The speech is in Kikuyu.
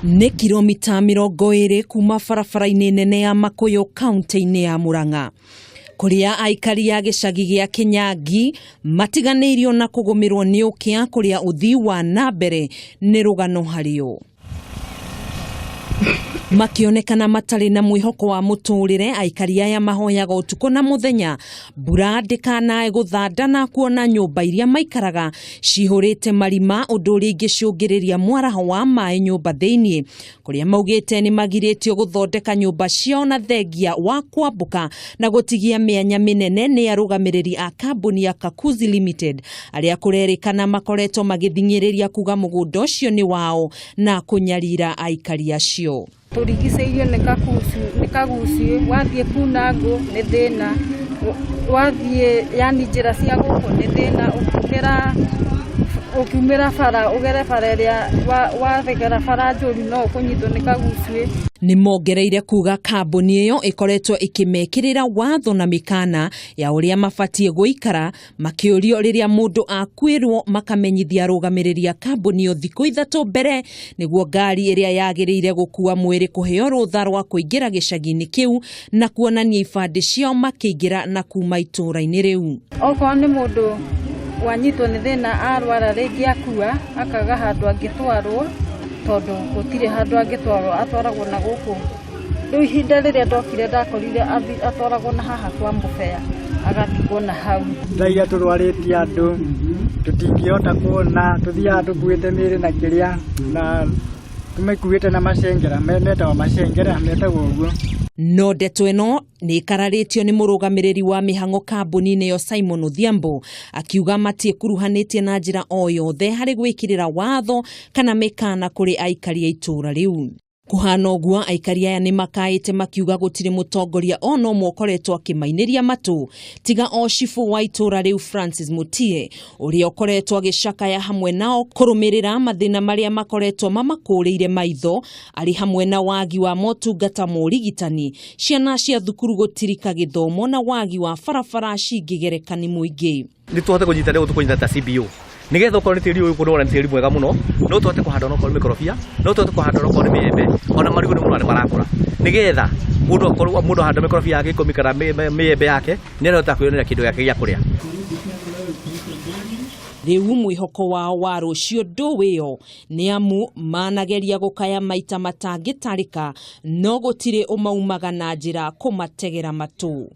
Nĩ kilomita 20 kuma barabara-inĩ nene ya Makuyu kaunti-inĩ ya Murang'a, kũrĩa aikari a gĩcagi gĩa Kinyangi matiganĩirio na kũgũmĩrwo nĩ ũkĩa, kũrĩa ũthii wa na mbere nĩ rũgano harĩo. Makĩonekana matarĩ na mwĩhoko wa mũtũrĩre, aikari aya mahoyaga ũtukũ na mũthenya mbura ndĩkanae gũthanda na kuona nyũmba iria maikaraga cihũrĩte marima, ũndũ ũrĩa ingĩcũngĩrĩria mwaraho wa maĩ nyũmba thĩinĩ, kũrĩa maugĩte nĩ magirĩtio gũthondeka nyũmba ciao na thengia wa kwambũka na gũtigia mĩanya mĩnene nĩ arũgamĩrĩri a kambuni ya Kakuzi Limited, arĩa kũrerĩkana makoretwo magĩthing'ĩrĩria kuga mũgũnda ũcio nĩ wao na kũnyarira aikari acio. Tũrigicĩirio nĩ kakucu, nĩ kaguci. Wathiĩ kuna ngũ nĩ thĩna, wathiĩ yani njĩra cia gũkũ nĩ thĩna, ũkiumĩra ũkiumĩra bara ũgere bara ĩrĩa wathegera bara njũru no ũkũnyitwo nĩ kaguci. Nĩ mongereire kuga kambuni ĩyo ĩkoretwo ĩkĩmekĩrĩra watho na mĩkana ya ũrĩa mabatiĩ gũikara, makĩũrio rĩrĩa mũndũ akuĩrwo makamenyithia arũgamĩrĩri a kambuni ĩyo thikũ 3 mbere nĩguo ngari ĩrĩa yagĩrĩire gũkua mwĩrĩ kũheo rũtha rwa kũingĩra gĩcagi-inĩ kĩu na kuonania ibandĩ ciao makĩingĩra na kuma itũũra-inĩ rĩu. Okorwo nĩ mũndũ wanyitwo nĩ thĩna arwara rĩngĩ akua akaga handũ angĩtwarwo, tondũ gũtirĩ handũ angĩtwarwo, atwaragwo na gũkũ. Rĩu ihinda rĩrĩa ndokire ndakorire atwaragwo na haha kwa mũbea agatigwo na hau. Thaa tũrwarĩtie andũ tũtingĩhota kuona, tũthiaga tũkuĩte mĩĩrĩ na kĩrĩa na tũmĩkuĩte na macengera, metagwo macengera, metagwo ũguo. No ndeto ĩno nĩ ĩkararĩtio nĩ mũrũgamĩrĩri wa mĩhang'o kambuni-inĩ ĩyo Simon Odhiambo, akiuga matiĩkuruhanĩtie na njĩra o yothe harĩ gwĩkĩrĩra watho kana mĩkana kũrĩ aikari a itũũra rĩu. Kũhana ũguo, aikari aya nĩ makaĩte makiuga gũtirĩ mũtongoria ona ũmwe ũkoretwo akĩmainĩria matũ tiga o cibũ wa itũũra rĩu Francis Mutie, ũrĩa ũkoretwo agĩcakaya hamwe nao kũrũmĩrĩra mathĩna marĩa makoretwo mamakũrĩire maitho, arĩ hamwe na wagi wa motungata ma ũrigitani, ciana cia thukuru gũtirika gĩthomo na wagi wa barabara cingĩgereka nĩ mũingĩ. Nĩ tũhote kũnyita nĩ tũkũnyita ta CBO nigetha okorwo nĩ tĩri ũyũ kũrora nĩ tĩri mwega mũno, no tũhote kũhanda onokorwo nĩ mĩkorobia, no tũhote kũhanda onokorwo nĩ mĩembe, ona marigũ nĩ mũrona nĩ marakũra, nigetha mũndũ akorwo mũndũ ahanda mĩkorobia yake 10 kana mĩembe yake nĩ arahota kwĩyonera kĩndũ gĩake gĩa kũrĩa. Rĩu mwĩhoko wao wa rũciũ ndũwĩo nĩ amu manageria gũkaya maita matangĩtarĩka, no gũtirĩ ũmaumaga na njĩra kũmategera matũ.